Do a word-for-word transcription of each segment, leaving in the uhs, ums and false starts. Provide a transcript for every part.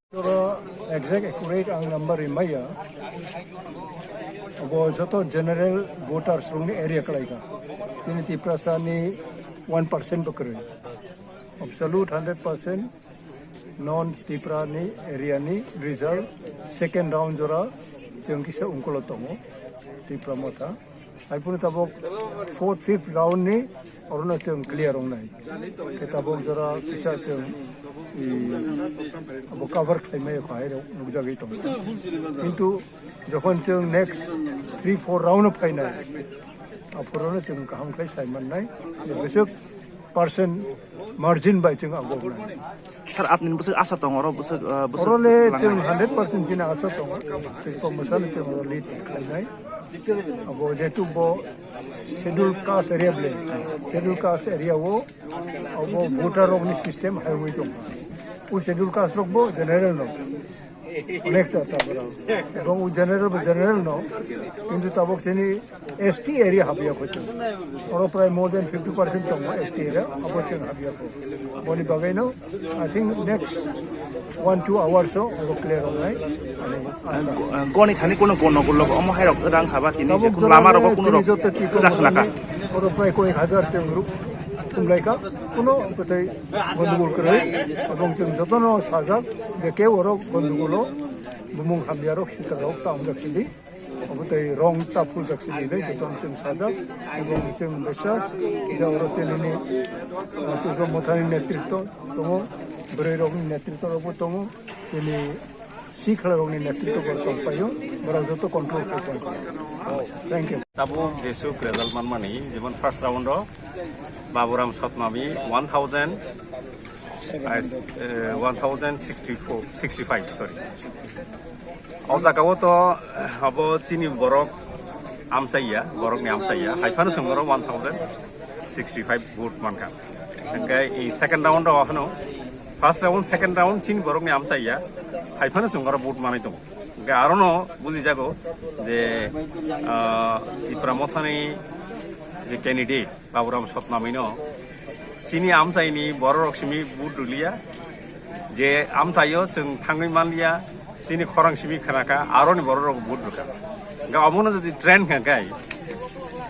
Toro exact accurate ang number rimaya. Abo joto general voters rokni area kalaika. Chini Tiprasa ni one percent bo kwrwi. Absolute hundred percent non Tipra ni area ni result second round jora chwng kisa ungkulo tongo Tipra Motha. Hai phano tabok fourth, fifth round ni orono chwng clear wngnai. Khe tabok jora kisa chwng, i, abo cover khlai mai kho hai rok nukjagwi tongo. Kintu jokhon chwng next three, four round o phainai, aphuru no chwng kaham khlai sai mannai. Bwswk percent margin bai chwng abo wngnai. Sir, apni bwswk asa tongo, oro bwswk, ah, bwswk Oro le twlang chwng nai? Hundred percent chini asa tongo. Tei kok mwsano chwng oro lead khlainai. Abo jehetu bo schedule caste area ble. Schedule caste area o abo voter rokni system hai wngwi tongo. O schedule caste rok bo general no. Onekta tabora. Ebong o general bo general no. Kintu tabok chini S T area habya kho chwng. Oro prai more than fifty percent tongo S T area, abo chwng habya kho. Boni bagwi no, I think next one, two hours o abo clear wngnai ani asa. Goni thani kuno gono gulo omo hai rok rang khaba tini Tabuk se kuno jora lama rogo le kuno chini rok joto twi kwrak khna ka. Oro prai koi hajar chwng ruk thumlai ka, kuno kwtai gondogol kwrwi, ebong chwng jotono sajak je keu oro gondogolo bumung hamya rok sitra rok ta wngjak sidi. Obo tei rong ta phuljak sidi hinwi jotono chwng sajak, ebong chwng bwsa je oro chini, ah, Tipra Mothani netritwo tongo, bwrwi rokni netritwo rokbo tongo, chini sikla rokni netritwo bo tongpaio, borok joto control khai tongkha. Thank you. Tabuk jesuk result manmani, jemon first round o Baburam Sotnami one thousand, eh, one thousand sixty-four, sixty-five, sorry. O jaga o to, eh, abo chini borok amchaiya, borok ni amchaiya, hai phano chwng oro one thousand sixty-five vote mankha. Hingke i second round o hano, first round, second round chini borok ni amchaiya, hai phano chwng oro vote manai tongo. Hingke aro no buji jago je, ah, Tipra Mothani je candidate, Baburam Sotnamino chini amchaini bororok simi vote rwliya, je amchaio chwng thangwi manliya, chini khorang simi khnakha, aroni bororok vote rwkha. Hwnkhe omono jodi trend kha khe,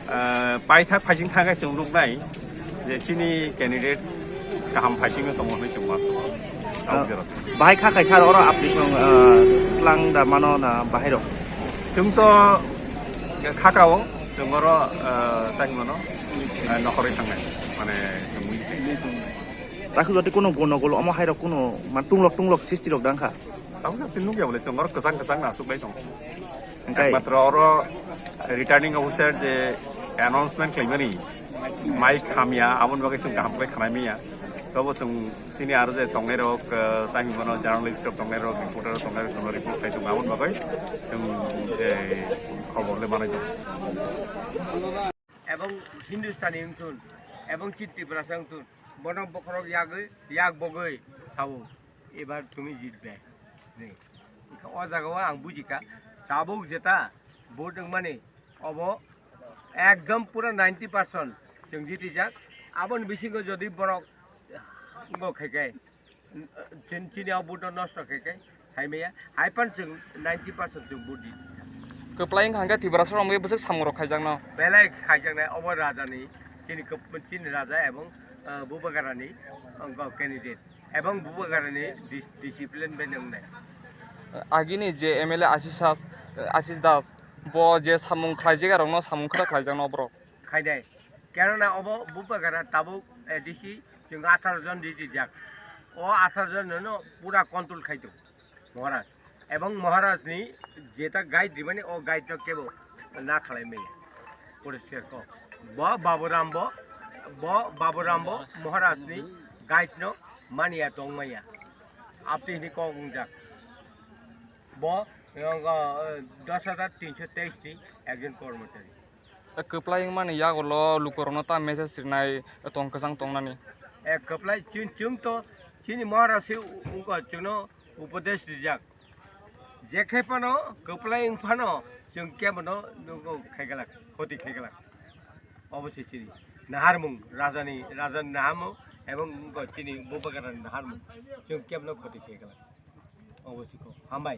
ah, paithak phaising thangkhe chwng nuknai je chini candidate kaham phaisingno tongo hwnwi chwng uansukha. Tabuk jora. Bahai kha kaisa oro apni song, ah, tlang da mano na bahai rok? Chwng to khakao, chwng oro, ah, tang mano, ah, nokhorwi thangnai, mane chwng wngkhe. Takhu jati kuno gono golo omo hai rok kuno ma tunglok tunglok sisti rok dang kha. Takhu jati nukya bole chwng oro kwchang kwchang na asuk lai tongo. Hingkai. Ekmatro oro returning officer je announcement khlaimani, mic hamya, aboni bagwi chwng kaham khlai khnai manya. Tobo chwng chini aro je tongnai rok, eh, tei hwnmano journalist rok tongnai rok, reporter rok tongnai rok, chwngno report khai tongo, aboni bagwi chwng, eh, khobor le manai tongo. Ebong Hindustani wngthun, ebong chini Tiprasa wngthun, bono bokhorok yagwi, yak bogwi sao. Ebar tumi jitbe. Nei. Wngkha o jaga o ang bujikha, tabuk jeta vote wngmani, obo ekdom pura ninety percent chwng jitijak. Aboni bisingo jodi borok bo khaikhe, chin-, chini o vote no nosto khaikhe, saimaya, hai phan chwng ninety percent chwng vote di. Kwplai wngkha hwnkhe Tiprasa rok bwswk samung rok khaijakno. Belai khaijaknai obo raja ni, chini kwp-, chini raja ebong, ah, Bubagra ni, wngkha candidate. Ebong Bubagrani dis-, discipline bai nwngnai. Agini je M L A Ashish Das, Ashish Das, bo je samung khlaijak, arokno samung kwrak khlaijakno borok. Khainai. Kenona obo Bubagra tabuk A D C chwng atharo jon rijak. O atharo jon no pura control khai tongo Maharaj. Ebong Maharaj ni jeta guide rimani o guide no kebo na khlai maya. Poriskar kok. Bo Baburam bo, bo Baburam bo Maharaj ni guide no Mania tongmaya. Abtwi hini kok wngjak. Bo, eh, dos hajar tinso teis ni ekjon kormochari. Kwplai wngmani yagulo lukurokno ta message rinai tong kwchang tongnani. Eh, kwplai chwng, chwng to chini Maharaj se wngkha chwngno upodesh rijak. Jekhe phano kwplai wng phano chwng kebono nugo khaigalak, khoti khaigalak. Obo se chini naharmung, rajani, rajani naharmung, ebong wngkha chini Bubagrani naharmung. Chwng kebono khoti khaigalak. Obo se ko. Hambai.